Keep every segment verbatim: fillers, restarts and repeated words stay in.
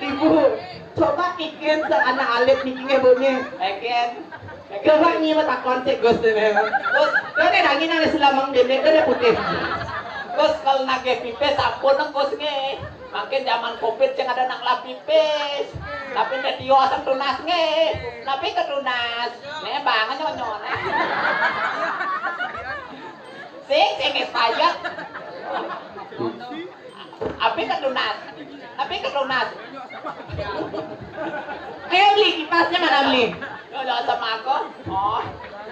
Ibu, coba ikin seanak alit niki ngebutnya. Ikin. Coba nyi matakon si Gus deh, memang. Gus, dia ada daging ada silamang dendek, dia ada putih. Gus, kalau nagih pipis, ampun, Gus, nggih. Makin zaman covid, sing ada nak lap pipis. Tapi dia tio asam tunas, nggih. Tapi ketunas. Nih, bang, nyonyon. Sing, sing, saya. Api ketunas. Api ketunas. Ayo beli kipasnya mana beli? Yo, yo, sama aku. Oh.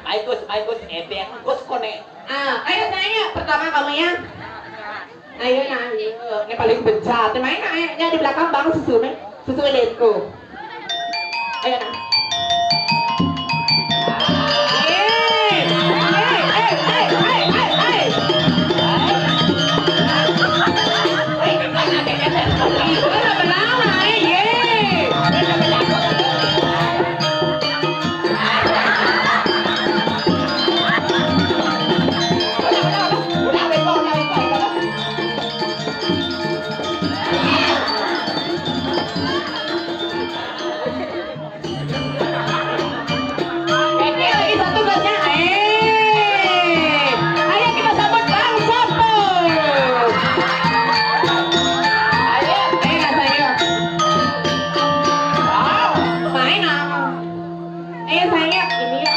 Maikus, maikus, edek, kus kone. Ah, ayo saya pertama kamu ya. Ayo nah, ayo. Ini paling bejat. Main nah, ayo. Yang di belakang bang susu nih. Susu edekku. Ayo nah. Oke, lagi satu gasnya. Eh, ayo kita sambut Bang Sopo. Ayo, eh, nggak saya. Wow, main ah. Ayo saya, ini ya.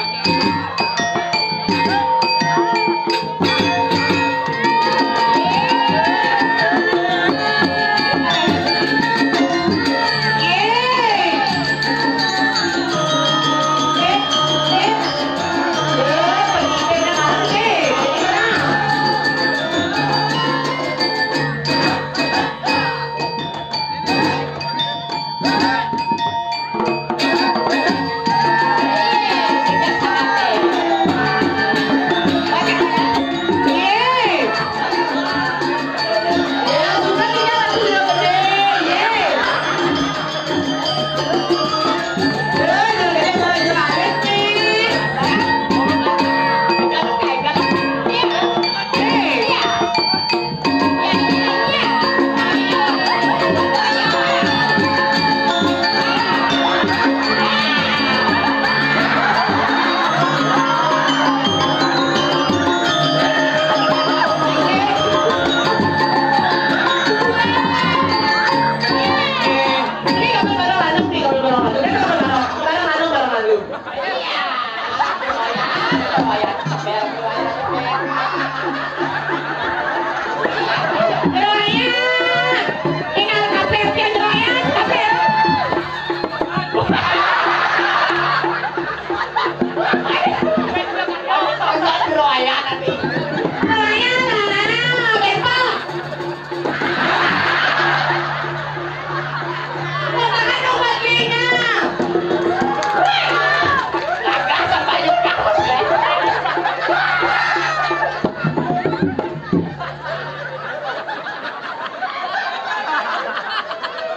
Ini gambar bareng anu nih, gambar bareng anu. Ini gambar bareng, bareng anu, bareng anu. Iya. Doyan, tinggal kaper, tinggal doyan, kaper. Doyan, nah, besok.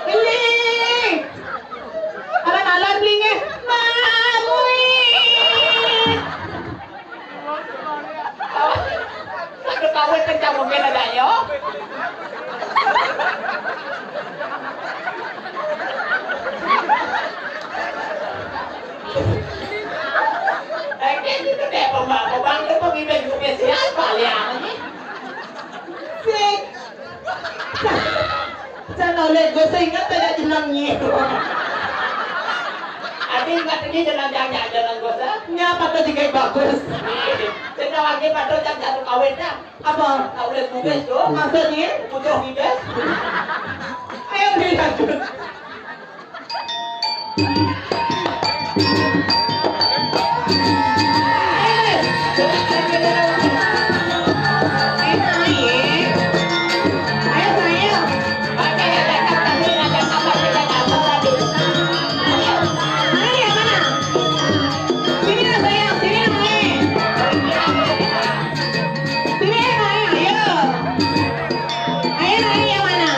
Beli. Alan-alan beli nggih. Mamui. Aduh, kawin kencang mungkin ada yo. Eh, kayak gitu deh, pembang, pembang itu pemimpin spesial kali ya, ini. Sik. Jan oleh gue seingat tidak jenengnya. Adi ingat ini jeneng, jangan, jangan, jangan gue sah. Nyapa tadi kayak bagus. Kita lagi pada jam satu kawinnya. Apa? Kau udah tugas tuh. Maksudnya? Butuh tugas. Ayo dilanjut. Sini, Naya, ayo. Ayo, Naya, yang mana?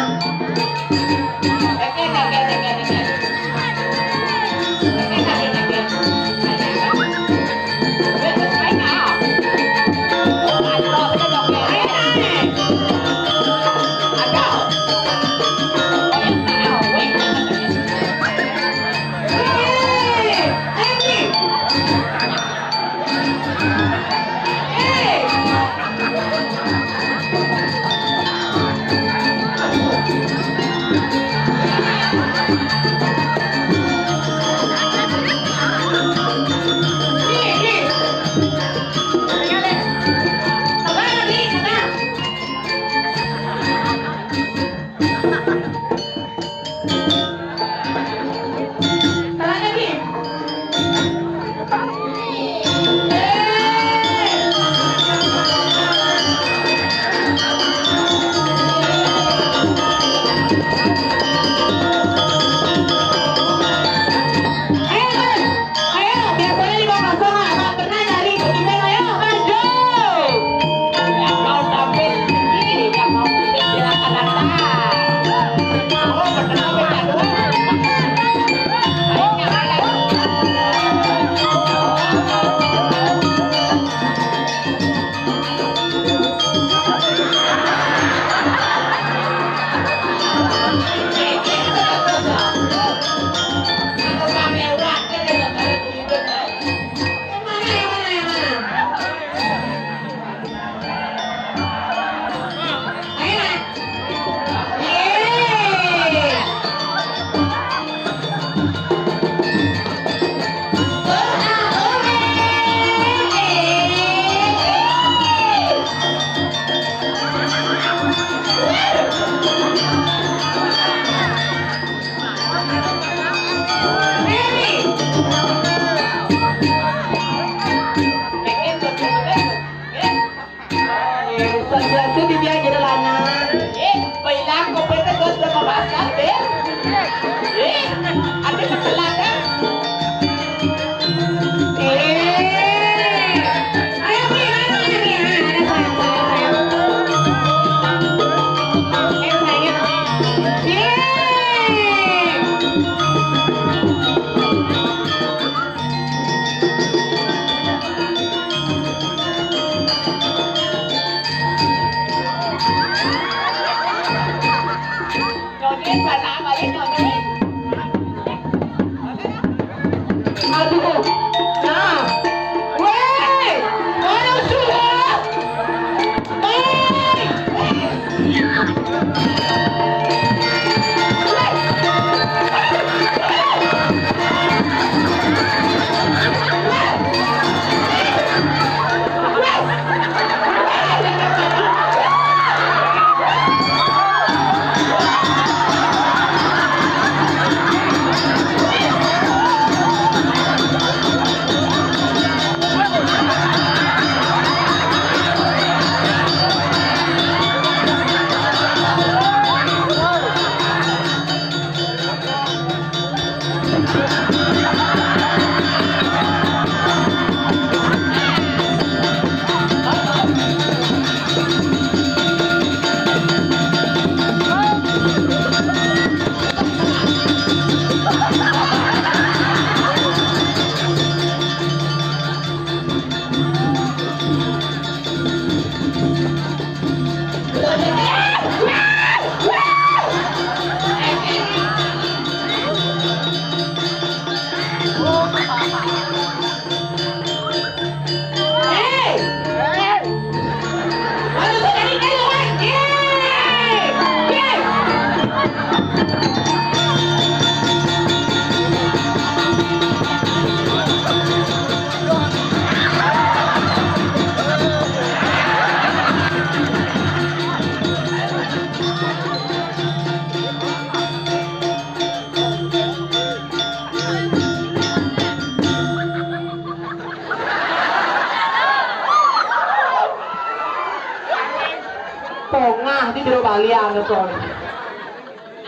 Pongah di jero balian to.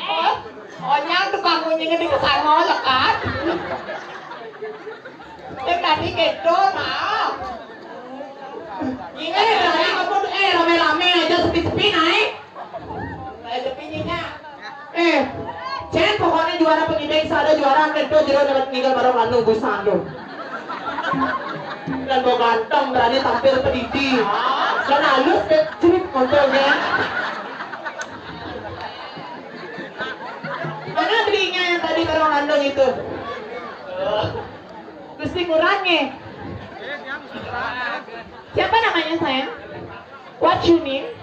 Oh, onyang tukang unyinge di kesana lekat. Sing tadi kedo, nah. Ini lagi kamu, eh, rame-rame aja, sepi-sepi naik. Saya sepi nyinya. Eh, Cen, pokoknya juara pengiring, sada juara kedo jero dapat ninggal bareng anu busan tuh. Dan mau ganteng, berani tampil pedidi. Dan halus deh, cerit modelnya. Mana belinya yang tadi bareng Landung itu? Gusti Ngurah nggih. Siapa namanya, sayang? What you name?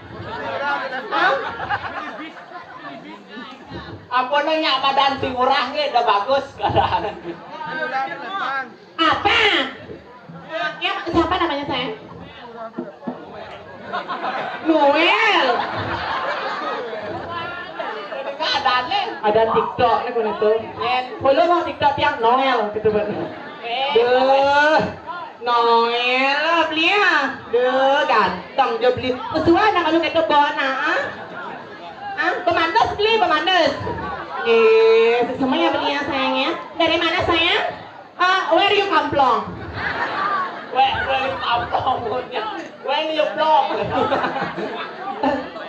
Hah? Apa nanya badan si Ngurah nggih udah bagus sekarang. Apa? Ya, siapa namanya, sayang? Noel. Ada nih. Ada TikTok nih, kono tuh. Follow mau TikTok tiang Noel gitu, Bang. Duh, Noel lah beli ya. Duh, ganteng jo beli. Kesuai nama lu kayak kebon, ah. Ah, pemandes beli, pemandes. Eh, semuanya beli ya, sayang ya. Dari mana, sayang? Ah, where you come from? Where, where you come from? When you from?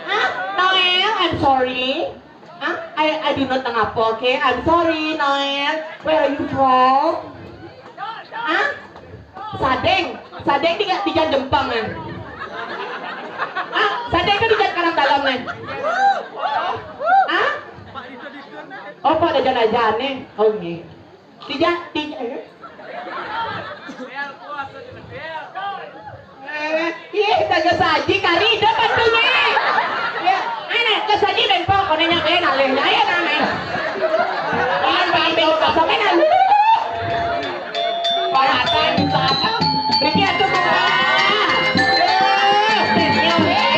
Ah, Noel, I'm sorry. Ah, I, I do not know apa, okay? I'm sorry, Noel. Where are you from? Ah, Sadeng. Sadeng di, di Jan Jempang, eh. Ah, Sadeng kan di Jan Karang Dalam, eh. Ah? Apa ada Jan Ajane? Oh, nggih. Tidak, tidak. Eh, ih, tak saji kari dah pantune. Ya, ana tak saji dan pok, kone nyampe nalih, ya, ya, nang, eh. Kan pakai bengkok, sampai nang. Paratan di sana. Riki atuh, Bapak. Eh, senior, eh.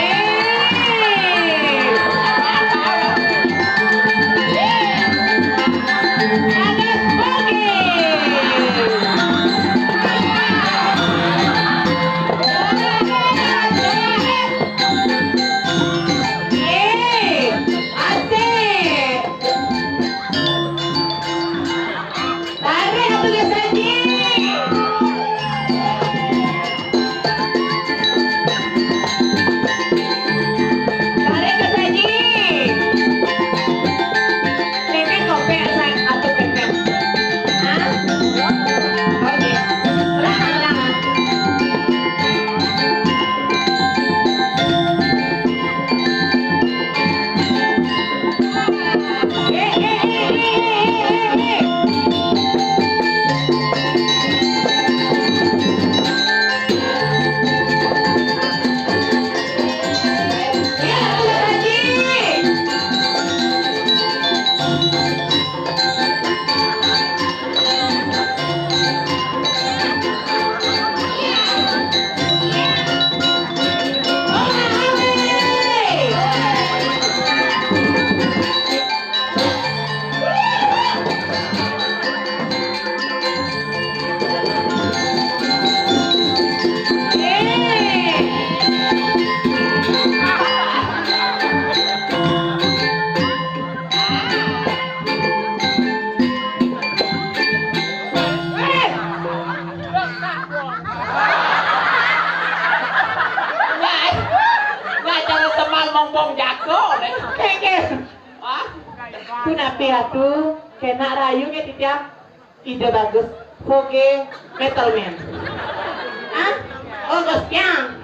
Mompong jago deh. Keke. Hah? Ku napi atuh, kena rayu nya titiang. Ide bagus. Hoge metal man. Hah? Oh, Gus Piang.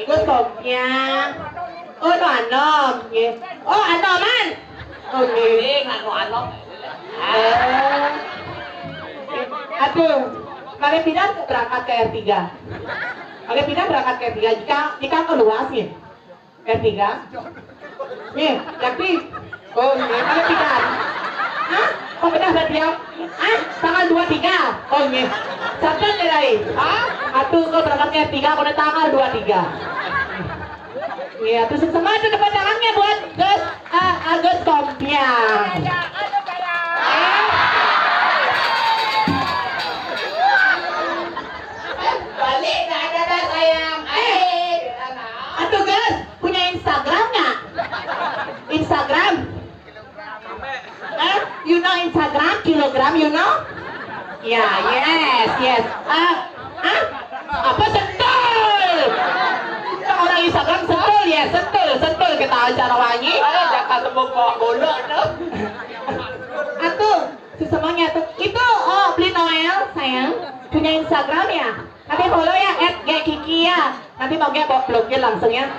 Gus Kompiang. Oh, no anom. Nggih. Oh, anoman. Oh, nggih. Sing anu anom. Eh. Aduh, kalian pindah berangkat ke R tiga. Kalian pindah berangkat ke R tiga. Jika, jika keluar sih. R tiga. Nih, Yakti. Oh, nih, kalau tiga. Hah? Kok benar berarti ya? Hah? Tanggal dua tiga. Oh, nih. Sabtu nih, Rai. Hah? Atuh, kok berangkatnya tiga, kok tanggal dua tiga. Iya, terus semangat tepuk tangannya buat Gus, eh, Agus Kompiang. Balik, nggak ada dah, sayang. Eh, atuh, Gus, punya Instagram nggak? Instagram? Eh, you know Instagram, kilogram, you know? Ya, yes, yes. Ah, ah, apa sentul? Orang Instagram sentul ya, sentul, sentul kita acara wangi. Ayo, jangan tembok bawa bola tuh. Atuh, semuanya tuh. Itu, oh, beli Noel, sayang. Punya Instagram ya? Nanti follow ya, at G Kiki ya. Nanti mau gak bawa blokir langsung ya.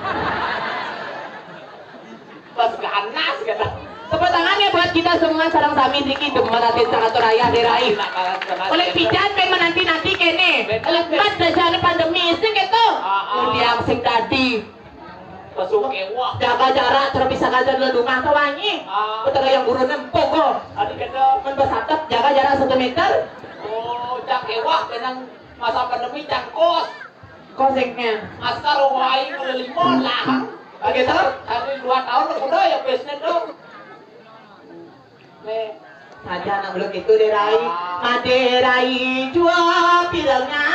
Pas ganas kata. Tepuk tangannya buat kita semua, sareng sami niki demen ati catur ayah dirai. Oleh pidan pen menanti-nanti kene. Oleh mat dajane pandemi sing gitu. Ah, ah. Undiang sing dadi. Pesuk ewah. Jaga jarak, terus bisa ngajar di rumah tuh wangi. Ah. Betul yang guru nempok kok. Adi kata. Men pesatep, jaga jarak satu meter. Oh, cak ewah dengan masa pandemi cak kos. Koseknya. Masker wae kudu lima lah. Begitu? Hari dua tahun udah ya bisnis tuh. Nih. Saja anak belum itu deh Rai. Ah. Made Rai jua pirangnya.